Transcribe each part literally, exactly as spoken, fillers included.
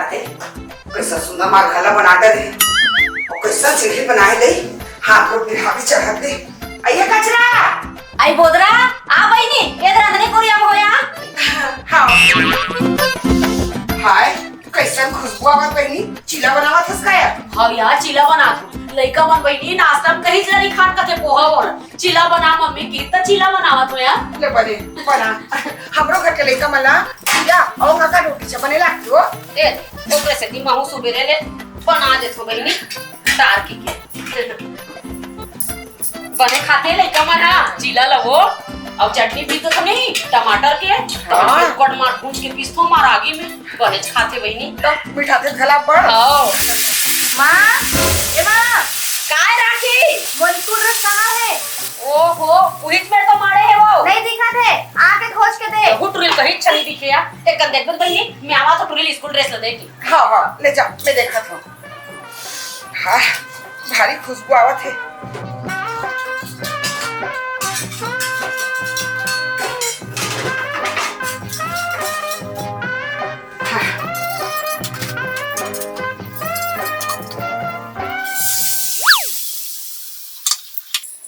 अरे, कैसा सुंदर मार खाला बना दे। और कैसा सीढ़ी बनाए दे। हाथ को बिहार चढ़ा दे। अये कचरा। अये बोदरा, आ बहिनी, ये रांधनी कोरिया में होया। हाँ। हाय, कैसन खुशबू आवत बहिनी, चीला बनावत हस का यार? हाँ यार, चीला बनात हूँ। लइका मन बहिनी नाश्ता में कहीं जरी खान कथे पोहा और चीला बना मम्मी की, त चीला बनावत हो यार। ले बने, बना। हमरो घर के लइका मन ला चीला और काका रोटी से बने लागती हो। दे, ओकरे से दी महू सुबेरे ले बना देत हो बहिनी, तार की के। बने खाते लइका मन हा, चीला लवो, अउ चटनी पीस देथो नहीं, टमाटर के, हाँ। टमाटर कट मार भूंज के पीसथो मार आगी में, बनेच खाते बहिनी। तो मिठाते घला पड़। हाँ। माँ, ए माँ। काय राखी? मोर स्कूल ड्रेस कहाँ है? ओहो, उहिच मेर तो मारे है वो। नहीं दिखा थे, आके खोज के दे। बहुत टुरिल कहीं चली दिखे यार। एक कर देख बहिनी, मैं आवा तो टुरिल स्कूल ड्रेस ले देगी। हाँ, हाँ, ले जा, मैं देखत हूँ। हाँ, भारी खुशबू आवत हे। हाँ।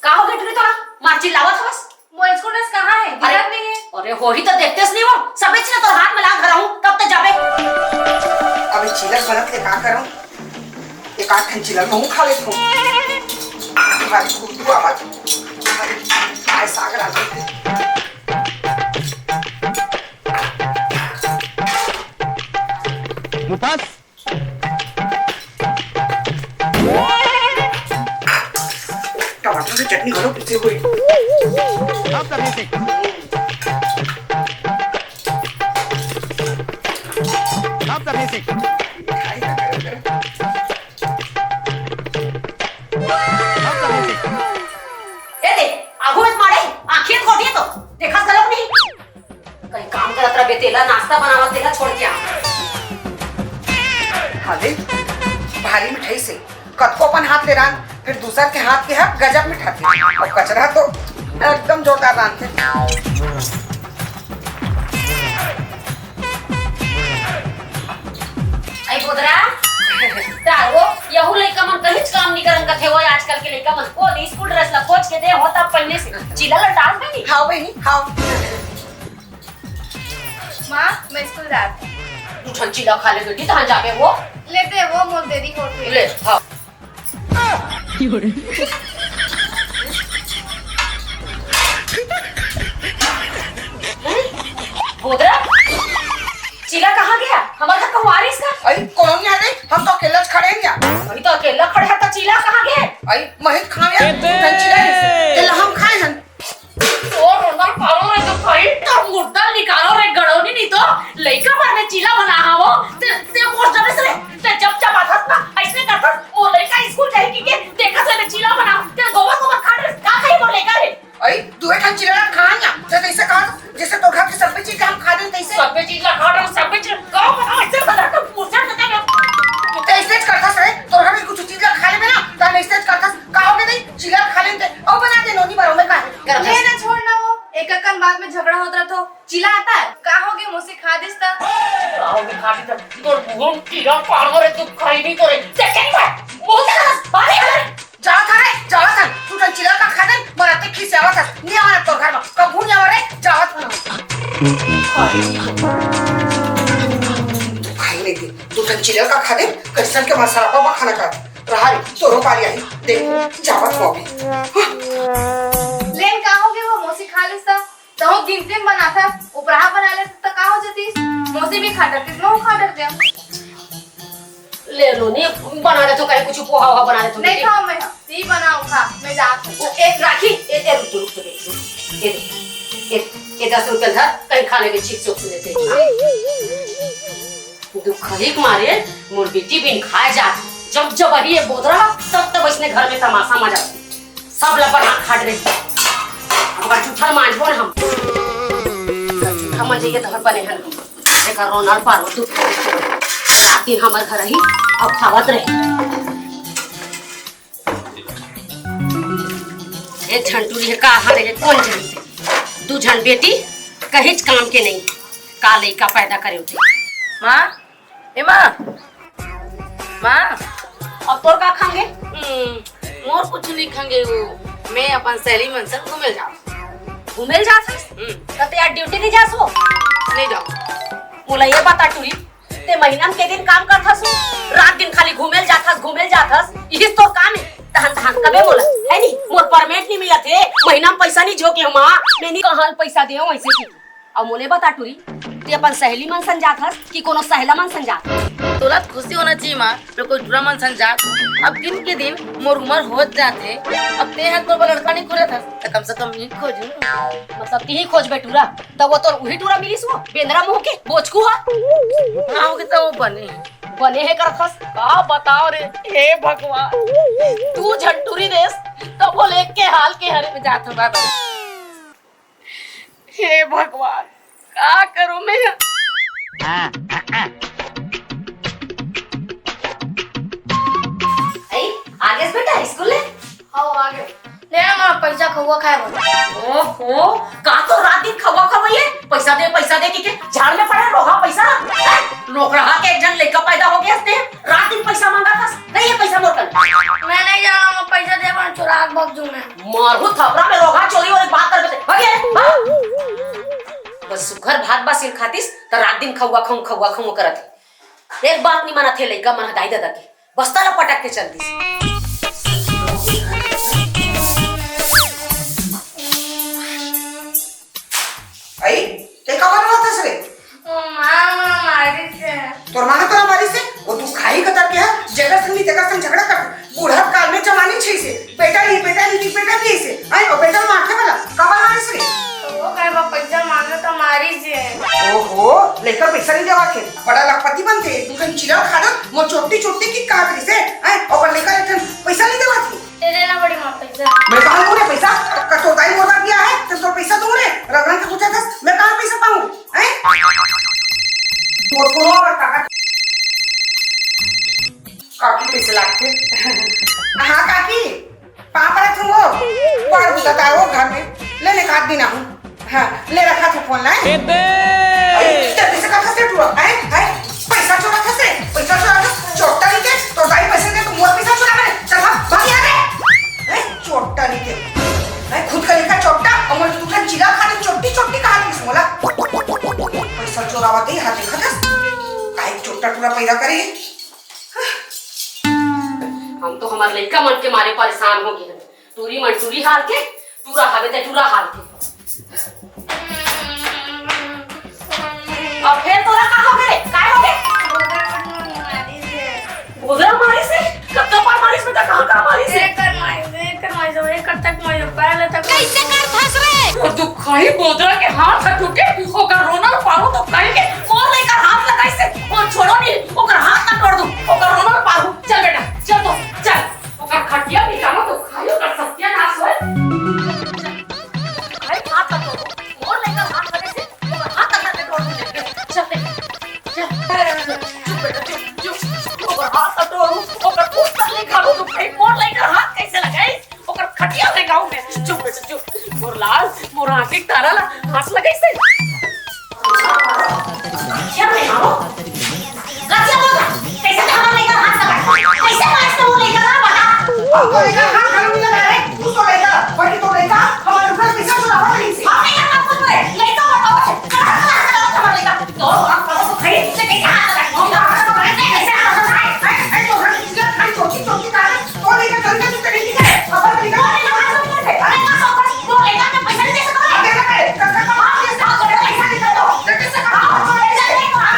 का हो गे टुरी तोला? मार चिल्लावत हवस? मोर स्कूल ड्रेस कहाँ है? अरे, दिखत नहीं है। अरे, होही तो देखतेस नहीं हो। सबे चीज तोर हाथ में ला धरा हूँ, तब तो जाबे। अबे चिलर बनत ले का करम? एक आध ठन चिलर महू खा लेत हूँ। भारी खूब दुआ बात। भारी आय साग रांधे। मुफास। टमाटर के चटनी घलो पीसे हुए। अब तब से। अब तब से। अब तब से। ए दे, आगू में मारे, आँखें खोटिए तो, देखा गलत नहीं। कहीं काम करत रह बेटेला, नाश्ता बनावत तेला छोड़ के आ। हाले, भारी मिठाई से कतको अपन हाथ ले रांध, फिर दूसर के हाथ के हा गजब मिठाथे। अउ कचरा तो एकदम जोरदार रांधथे। अई बोदरा, तारो, यहू लइका मन कहीं काम नहीं करन कथे वो आजकल के लइका मन। वो स्कूल ड्रेस ला खोज के दे हो तब पहने से। चिल्ला ला डाल दे। हाव बहिनी, हाव। माँ, मैं स्कूल जात हूँ। दू ठन चिल्ला खा ले बेटी, तहाँ जाबे वो। लेते वो मोर देरी होत हे। ले, हाँ। बोदरा, चिल्ला कहाँ गया? हमारे घर कहूँ आ रही इसका? अरे, कौन नहीं आ रही? हम तो अकेला खड़े हैं क्या? अरे, तो अकेला खड़े हैं, तो चिल्ला कहाँ गया? अरे, महित खावे, चिल्ला नहीं। चिल्ला हम खाए हैं। तोर रोनल पारो रे तो भाई, तोर मुर्दा निकालो रे गड़ौनी, नहीं तो लइका मन में चिल्ला बना हावो। ते, ते मोर जबे से रे, ते जब जब आथस ना, ऐसे करथस, मोर लइका स्कूल जाए की के, देखा से रे चिल्ला बना, ते गोबर गोबर खा रे, का खाई मोर लइका रे? अई, दुए ठन चिल्ला खा ना, ते ऐसे कहा, जैसे तोर घर के सब्बे चीज हम खा दें तैसे। सब्बे चीज ला खा रहा, सब्बे चीज, का बना, ऐसे बना तो मुर्दा निकालो। ते ऐसे करथस रे, तोर घर में कुछ चीज ला खा लेबे ना, त ऐसे करथस, का हो गया नहीं? चिल्ला खा लेते, ओ बना दे नोनी बार, ओमे का है? गरम ले मसाला। ना, छोड़ ना वो, एक एक कन बात में झगड़ा होत रहत हो। चिल्ला आता है, का हो गया मुझसे खा दिस त? का हो गया खा दिस त? तोर मुंह कीड़ा पार मरे, तू खाई नहीं तो रे। देख के नहीं भाई, मुंह से खा, बाहर निकल। जावत हन रे, जावत हन। तू तो चिल्ला का खा दे, मराते खीस आवत हस। नहीं आवा तोर घर में, कबू नहीं आवा रे, जावत हन। खाई नहीं दे, तू तो चिल्ला का खा दे, कैसन के मसाला पापा खाना खा। रहा रे, तोरो पारी आई। देख, जावत हो अभी। लेन का हो गया वो मौसी खा लेस त? तहु गिनती में बनाथस, उपराहा बना लेते त का हो जतीस? मौसी भी खा डरतीस, महू खा डरते। ले लो, नहीं बना दे तो कहीं कुछ पोहा वोहा बना दे तो नहीं बेटी। खाओ मैं, ती बनाओ खा, मैं जात हूँ। ओ, ए, राखी, ए, ए, रुक, रुक, रुक, रुक। ए, ए, ए, दस रुपया धर, कहीं खा लेबे, चिप्स उप्स लेते। दुखही के मारे मोर बेटी बिन खाए जात। जब जब अही ये बोदरा, तब तब इसने घर में तमाशा मचा। सब ला बना खाट रही। अब जूठा मांजबो ना हम। जूठा मांजे के तोहर बने हन हम। देखा रोनार पारो तू। रात दिन हमर घर रही, अब खावत रही। ए झंटू रे, का हरे रे, कोन झन? दू झन बेटी, कहींच काम के नहीं। का लइका पैदा करे होते। माँ, ए माँ, माँ। अब तोर का खांगे? हम्म, मोर कुछ नहीं खांगे। वो मैं अपन सहेली मन संग घूमे जात। घूमे ल जात हस? हम्म। त ते आज ड्यूटी नहीं जास वो? नहीं जाओ। मोला ये बता टूरी, ते महीना में के दिन काम करथस वो? रात दिन खाली घूमे ल जाथस, घूमे ल जाथस, यही तोर काम है। तहन तहन कबे मोला, है नी, मोर परमेंट नहीं मिलत हे, महीना में पैसा नहीं झोंके हो माँ, मैं नहीं कहाँ पैसा दे वैसे की। अब मोले बता टूरी, ते अपन सहेली मन संग जात हस कि कोनो सहेला मन संग जात हस? तोला तो खुशी होना चाहिए माँ, मैं कोई टूरा मन संग जात। अब दिन के दिन मोर उम्र होत जात हे। अब ते हर मोर बर लड़का नहीं खोजत हस, त कम से कम मैं खोजूं। मतलब तिही खोजबे टूरा, त वो तोर उही टूरा मिलिस वो बेंदरा मुंह के बोचकू हा। हाँ, हो गया, त वो बने हे। बने हे करत हस, का बताओ रे, हे भगवान, तू झन टूरी देस, त वो लेके हाल के हरे में जात हो बाबा। हे भगवान, का करूं मैं? आई, आ गेस बेटा स्कूल ले? हाँ, आ गे। ले ना, मोला पैसा खउआ खाए बर। ओहो, का तो रात दिन खउआ खवइए? पैसा दे, पैसा दे, कि के झाड़ में पड़ा रोहा पैसा? हैं? नौकरहा के एक झन लइका पैदा हो गेस ते, रात दिन पैसा मांगत हस, नहीं है पैसा मोर कन। मैं नहीं जाना, मैं पैसा दे, मैं चुरा के भाग जूं मैं। मारहूं थपरा में रोहा, चोरी वाली बात करबे ते। भाग ये, भाग। बस सुखर भात बा सिर खातिस, त रात दिन खउआ खउं, खउआ खउं करत हे। एक बात नहीं मानत हे लइका मन ह दाई ददा के। बस्ता ला पटक के चल दिस। आई, ते का बनवत हस रे? ओ माँ, माँ मारिस हे। तोर माँ ने तोला मारिस हे? वो तू खाही कतर के हा, जेकर संग नहीं तेकर संग झगड़ा कर। बूढ़ा काल में जवानी छई से, बेटा नहीं, बेटा नहीं, बेटा भी ऐसे। आई, और बेटा मारथे वाला, का बर मारिस रे? तो वो कहे बा पैसा मांगे तो मारिस हे। ओहो, लइका पैसा नहीं देवा थे, बड़ा लखपति बनथे, तुमकन चिला खा दो, मोर चोट्टी चोट्टी की कहा करिस हे, आई, और लइका एक ठन पैसा नहीं देवा थे। दे देना बड़ी माँ पैसा। मैं कहाँ दूँ रे पैसा? कतोताई मोर बर बिया है, तो तोर पैसा दूँ रे। रंग रंग के पूछत हस, मैं कहाँ पैसा पाऊँ? हैं? मोर कोनो और काका, काकी पैसे लागथे। हाँ काकी, पाँव परत हूँ वो। बड़ बुता तारो घर में। ले ले, काट दी ना हूँ। हाँ, ले रखा था फोन ला। अरे, ते पैसे कहाँ से टूरा? हैं? हैं? पैसा चोरा था से? पैसा चोरा था? चोट्टा नहीं के? तो दाई पैसे दे, तो मोर पैसा चोरा करे। चल भाग, भाग यहाँ से। हैं? चोट्टा नहीं के। हैं? खुद का लेकर चोट्टा, और मुझे दूसरा चिल्ला खा दे, चोट्टी, चोट्टी कहा थी मोला? पैसा चोरावा दे, हाथ देखा था? काहे चोट्टा टूरा पैदा करे? हम तो हमारे लइका मन के मारे परेशान हो गए हैं। टूरी मन टूरी हाल के, टूरा हवे ते टूरा हाल के। अब फेर तोला का हो गे रे? काय हो गे? बोदरा मारिस हे? कतका बार मारिस बेटा? कहाँ कहाँ मारिस हे? एकर मारिस, एकर मारिस, एकर तक मारिस, पैर ले तक। कैसे कर फंस रे? और दुखाई बोदरा के हाथ ह टूटे, ओकर रोना ल पारो तो कहीं के मोर लइका हाथ लगाइस हे, वो छोड़ो नहीं, ओकर हाथ ना तोड़ दूँ, ओकर रोना ल पारो। चल बेटा, चल तो, चल। ओकर खटिया बिछाना तो खाई, ओकर सत्यानाश होय। अरे, हाथ तक तोड़ो। मोर लइका हाथ लगे से, ओकर हाथ तक के तोड़ दे। चल, चल, चल, चुप बेटा, चुप, चुप। ओकर हाथ तक तोड़ो, ओकर पुस्तक निकालो तो भाई, मोर लइका हाथ कैसे लगाई? ओकर खटिया लगाऊं मैं। चुप बेटा, चुप। मोर लाल, मोर आँखी तारा ला हाथ लगाई से। क्या मैं आओ? गलतियाँ बोल रहा। कैसे तो हमारा लइका हाथ लगा? कैसे मार से वो लइका का बता? अब तो लइका हाथ कहाँ मिला रे? तू तो लइका, बड़ी तो लइका, हमारे ऊपर पैसा चुरावा नहीं से। हम नहीं करना कुछ रे। लइका बताओ, कहाँ से हाथ लगा हमारे लइका? तो हम तो भाई से कैसे हाथ लगा? हम तो हाथ तो कैसे हाथ लगा? ऐ, ऐ, ऐ, तो हम इतना खाई चोटी, चोटी का है। तो लइका चल के तू कहीं नहीं करे। अब लइका अरे, ना, ना, ना, अरे, ना, ना, ना, वो लइका के पैसा नहीं दे सकता। अरे, अरे, अरे, अरे, अरे, पैसा नहीं दे दो। जल्दी से कहा, पैसा नहीं दे दो।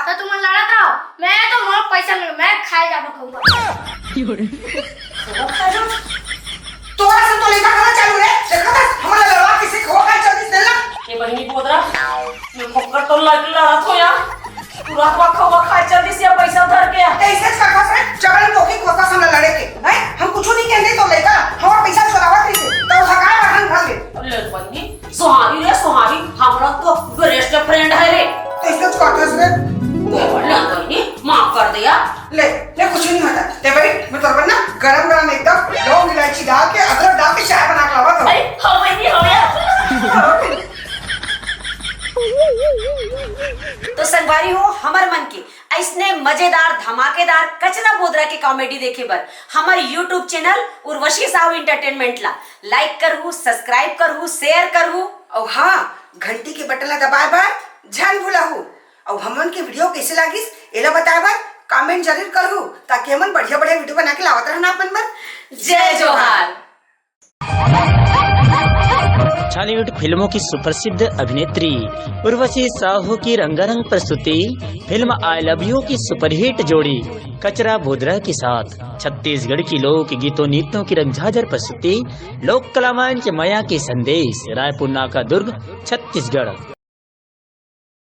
तो तुम लड़त रहो, मैं तो मोर पैसा में, मैं खाए जाबो खउआ। तोरा से तो लइका कहाँ चालू रे? देखा था, हमारा लड़वा किसे खवा खाए चल दिस देला। ये बहिनी बोदरा, मैं खोकर तो लड़, लड़त हो यार। तू रात वा खवा खाए चल दिस या पैसा धर के। ते ऐसे करता से, जबरन तो की खोता सामने लड़े के। हैं? हम कुछ नहीं कहने तो लइका, हमारा पैसा चुरावा कैसे? तो उठा का बहन घर ले। अरे बहिनी, सुहानी रे सुहानी, हमारा तो बेस्ट फ्रेंड है रे। तो इसको काटस रे। बोल ना बहिनी, माफ कर दे यार। ले, ले कुछ नहीं होता। ते भाई, मैं तोर बर ना गरम गरम एकदम लौंग इलायची डाल के, अदरक डाल के चाय बना के लावा था। अरे, हाँ बहिनी, हाँ यार। अइसने मजेदार, धमाकेदार कचरा बोदरा के कॉमेडी देखे बर हमर YouTube channel Urvashi Sahu entertainment ला लाइक करहू, सब्सक्राइब करहू, शेयर करहू। अउ हाँ, घंटी के बटन ला दबाए बर झन भूलहू। अउ हमन के वीडियो कइसे लागिस, एला बताए बर कमेंट जरूर करहू, ताकि हमन बढ़िया बढ़िया वीडियो बना के लावत रहना अपन बर। जय जोहार। छॉलीवुड फिल्मों की सुप्रसिद्ध अभिनेत्री उर्वशी साहू की रंगारंग प्रस्तुति फिल्म आई लव यू की सुपरहिट जोड़ी कचरा बोदरा के साथ छत्तीसगढ़ की लोक गीतों नृत्यों की रंगझाझर प्रस्तुति लोक कला मंच मया के संदेश, रायपुर नाका दुर्ग, छत्तीसगढ़।